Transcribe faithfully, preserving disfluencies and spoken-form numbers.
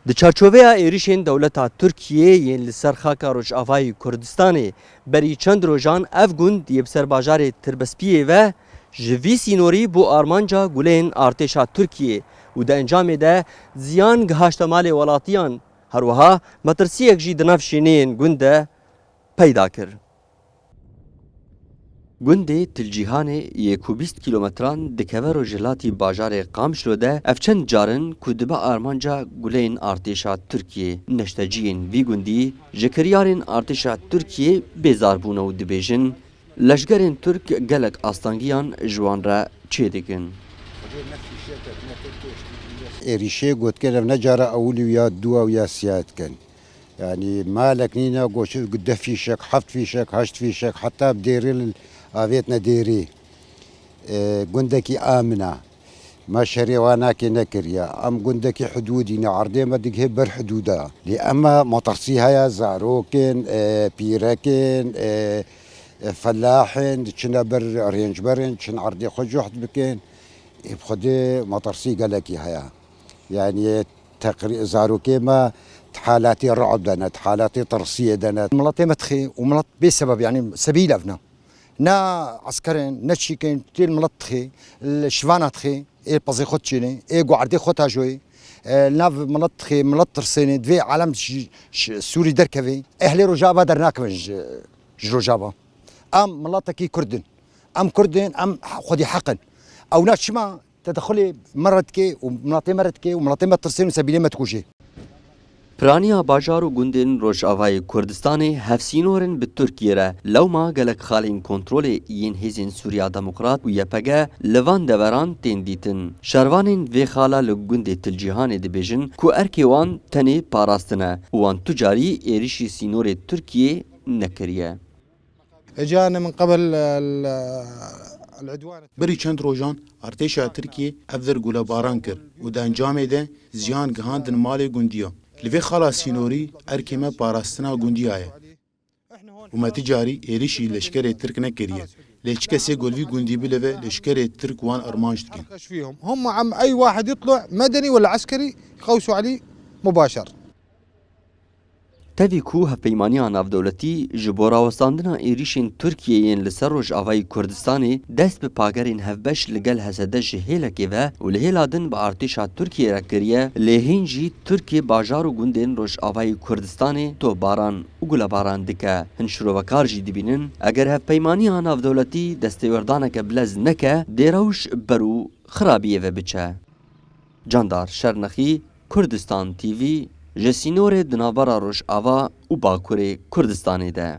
Di çarçoveya êrişên dewleta Tirkiyê yên li ser xaka Rojavayê Kurdistanê, berî çend rojan ev gund yê bi ser bajarê Tirbespiyê ve ji vî sînorî bû armanca guleyên artêşa Tirkiyê û di encamê de ziyan gihaşte malê welatiyan. Her wiha metirsiyek jî di nav şêneyên gund de peyda kir. Gundê Tilcîhanê yê ku bîst kîlometran dikeve rojhilatî bajarê Qamişlo de ev çend car in ku dibe armanca guleyên artêşa Tirkiyê. Neşteciyên vî gundî ji kiryarên artêşa Tirkiyê bêzar bûne û dibêjin, leşgerên Tirk gelek astangiyan ji wan re çêdikin. Êrîşê gotkê ev ne cara ewil û ya dû ew ya siya dikin. Yanî malek nîne goçi deh fîşek, heft fîşek, heşt fîşek, heta bi dêrê li avêtine dêrê. E, gundekî amina. Me şerê wa nakê nekiriye. Em gundekî hidûdî ne. Erdê me digihê ber hidûda. Lê ema metirsî heye, zarokên, e, pîrekên, e, e, felahên, diçine ber rêncberên, çin erdê xwe cuhd bikin. Ê bi Xwedê metirsî gelekî heye. Yanî teqrî-, zarokê me di halatê ru'b de ne, di halatê tirsiyê de ne. Miletê me dixê û milet bê sebeb, yanî sebîl ev ne. Ne eskerên, ne çîkên, tê li milet dixê, li şivana dixê, ê pezê xwe diçênê, ê guerdê xwe tajoyê, e, li nav milet dixê, milet tirsênê, divê alem ji, ji Sûrî derkevê. Ehlê Rojava dernakevin ji, ji Rojava. Em miletekî Kurd in. Em Kurd in, em xwedî heq in. Ewna çima tedexulê me re dike û miletê me re dike û miletê me tirsên û sebîlê me dikuje. Piraniya bajar û gundên Rojavayê Kurdistanê hevsînor in bi Tirkiyê re. Lewma gelek xalên kontrolê yên Hêzên Sûriya Demokrat û Y P G li van deveran tên dîtin. Şervanên vê xala li gundê Tilcîhanê dibêjin ku erkê wan tenê parastin e û wan tu carî êrişî sînorê Tirkiyê nekiriye. اجانا من قبل ال- العدوان. Berî çend rojan artêşa Tirkiyê ev der gulebaran kir û di encamê de ziyan gihandin malê gundiya. Li vê xala sînorî erkê me parastina gundiya ye û me ti carî êrişî leşkerê Tirk nekiriye. Lê çi kesê ku li vî gundî bilive leşkerê Tirk wan armanc dikin. هم عم اي واحد يطلع مدني ولا عسكري يقوسوا عليه مباشر. Tevî ku hevpeymaniya navdewletî ji bo rawestandina êrîşên Tirkiyê yên li ser Rojavayê Kurdistanê dest bi pagerên hevbeş li gel H S D ji hêlekê ve û li hêla din bi artêşa Tirkiyê re kiriye, lê hîn jî Tirkiye bajar û gundên Rojavayê Kurdistanê topbaran û gulebaran dike. Hin şirovekar jî dibînin, eger hevpeymaniya navdewletî destêwerdaneke bilez neke, dê rewş ber û xirabiyê ve biçe. Candar Şernexî, Kurdistan T V, ji sînorê di navbera Rojava û Bakurê Kurdistanê de.